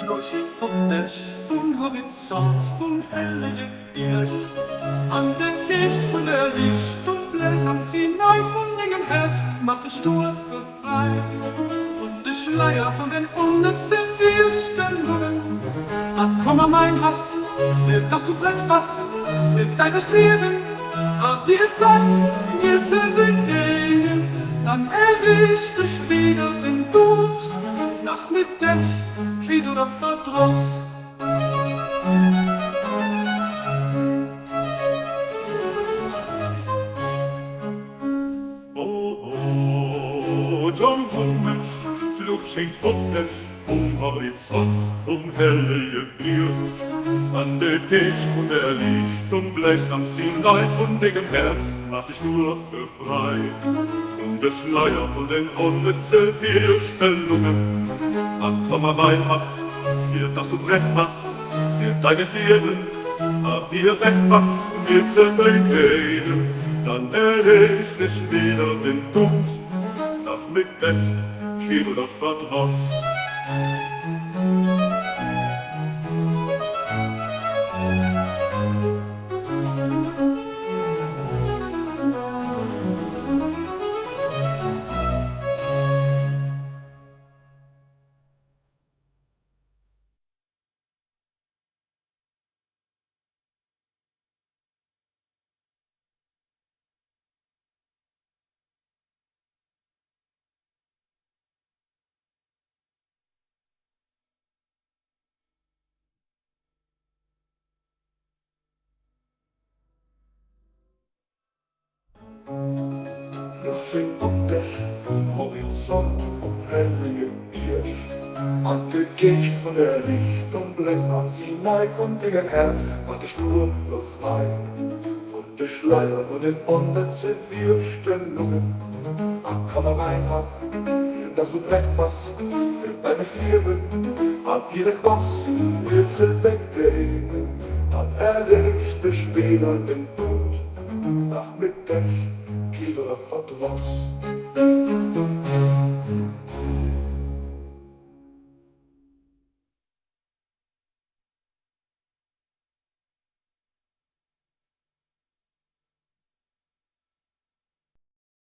D'Luucht op dech vum Horizont vum hellege Bierg, an de Geescht vun der Erliichtung bléist am Sinai vun dengem Häerz, maach dech duerfir fräi vun de Schleier vun den onnëtze Virstellungen, a komm a mäin Haff, fir dass du prett bass fir däi bescht Liewen a fir dass mir ze begéinen, dann erreecht dech weder den Doud nach Middegkeet oder Verdross. O John vum Mënsch, d'Luucht schéngt op dech vum Horizont vum hellege Bierg, an de Geescht vun der Erliichtung bléist am Sinai vun dengem Häerz, maach dech duerfir fräi vun de Schleier vun den onnëtze Virstellungen, a komm a mäin Haff, fir dass du prett bass fir däin Liewen, a wierdeg bass mir ze begéinen, dann erreecht dech weder den Doud nach Middegkeet oder Verdross. Luucht schéngt op dech vum Horizont vum hellege Bierg, an de Geescht vun der Erliichtung bléist am Sinai vun dengem Häerz, mat dech duerfir frei vun de Schleier vun den onnëtze Virstellungen, a komm a mäin Haff, fir dass du prett bass fir däi bescht Liewen, a wierdeg bass mir ze begéinen, dann erreecht dech weder den Doud, Nach Mitteg, Keelt oder Verdross.